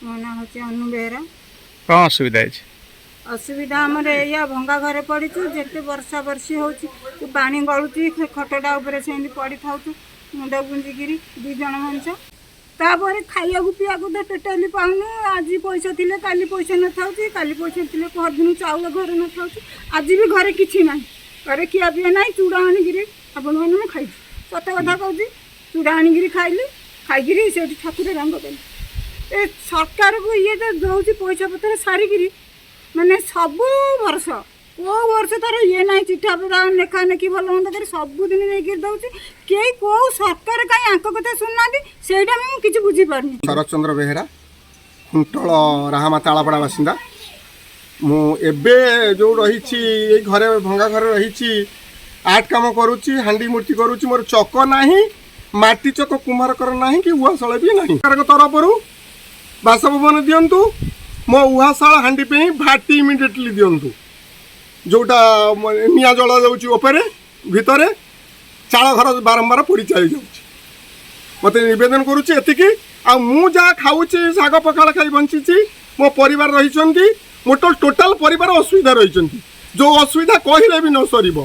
ମୋ ନାଁ ହେଉଛି ଅନୁ ବେହେରା। କ'ଣ ଅସୁବିଧା ହେଇଛି? ଅସୁବିଧା ଆମର ଏଇଆ, ଭଙ୍ଗା ଘରେ ପଡ଼ିଛୁ। ଯେତେ ବର୍ଷା ବର୍ଷି ହେଉଛି, ପାଣି ଗଳୁଛି, ସେ ଖଟଟା ଉପରେ ସେମିତି ପଡ଼ିଥାଉଛୁ ମୁଣ୍ଡ ଗୁଞ୍ଜିକିରି ଦୁଇ ଜଣ ମଣିଷ। ତାପରେ ଖାଇବାକୁ ପିଇବାକୁ ତ ଟୋଟାଲି ପାଉନୁ। ଆଜି ପଇସା ଥିଲେ କାଲି ପଇସା ନଥାଉଛି, କାଲି ପଇସା ଥିଲେ ପରଦିନ ଚାଉଳ ଘରେ ନଥାଉଛି। ଆଜି ବି ଘରେ କିଛି ନାହିଁ, ଘରେ ଖିଆ ପିଆ ନାହିଁ। ଚୁଡ଼ା ଆଣିକିରି ଆପଣମାନେ ମୁଁ ଖାଇଛି, ସତ କଥା କହୁଛି। ଚୁଡ଼ା ଆଣିକିରି ଖାଇଲି, ଖାଇକିରି ସେଇଠି ଠାକୁର ରଙ୍ଗ କଲି। ଏ ସରକାରକୁ ଇଏ ତ ଦେଉଛି ପଇସା ପତ୍ର ସାରିକିରି, ମାନେ ସବୁ ବର୍ଷ, କେଉଁ ବର୍ଷ ତାର ଇଏ ନାହିଁ। ଚିଠା ପତ୍ର ଲେଖା ଲେଖି ଭଲ ମନ୍ଦ କରି ସବୁଦିନ ନେଇକିରି ଦେଉଛି। କେହି କେଉଁ ସରକାର କାହିଁ ଆଙ୍କ କଥା ଶୁଣୁନାହାନ୍ତି, ସେଇଟା ମୁଁ କିଛି ବୁଝିପାରୁନି। ଶରତ ଚନ୍ଦ୍ର ବେହେରା, ଖୁଣ୍ଟଳ ରାହାମା ତାଳପଡ଼ା ବାସିନ୍ଦା। ମୁଁ ଏବେ ଯେଉଁ ରହିଛି ଏଇ ଘରେ, ଭଙ୍ଗା ଘରେ ରହିଛି, ଆର୍ଟ କାମ କରୁଛି, ହାଣ୍ଡି ମୂର୍ତ୍ତି କରୁଛି। ମୋର ଚକ ନାହିଁ, ମାଟି ଚକ କୁମ୍ଭାରକର ନାହିଁ କି ଉହାଶାଳ ବି ନାହିଁ। ସରକାରଙ୍କ ତରଫରୁ ବାସଭବନ ଦିଅନ୍ତୁ, ମୋ ଉହାଶାଳ ହାଣ୍ଡି ପାଇଁ ଭାଟି ଇମିଡ଼ିଏଟଲି ଦିଅନ୍ତୁ। ଯେଉଁଟା ନିଆଁ ଜଳା ଯାଉଛି ଉପରେ ଭିତରେ, ଚାଳ ଘର ବାରମ୍ବାର ପୋଡ଼ି ଚାଲି ଯାଉଛି। ମୋତେ ନିବେଦନ କରୁଛି ଏତିକି। ଆଉ ମୁଁ ଯାହା ଖାଉଛି, ଶାଗ ପଖାଳ ଖାଇ ବଞ୍ଚିଛି। ମୋ ପରିବାର ରହିଛନ୍ତି, ମୋ ଟୋଟାଲ ପରିବାର ଅସୁବିଧା ରହିଛନ୍ତି, ଯେଉଁ ଅସୁବିଧା କହିଲେ ବି ନ ସରିବ।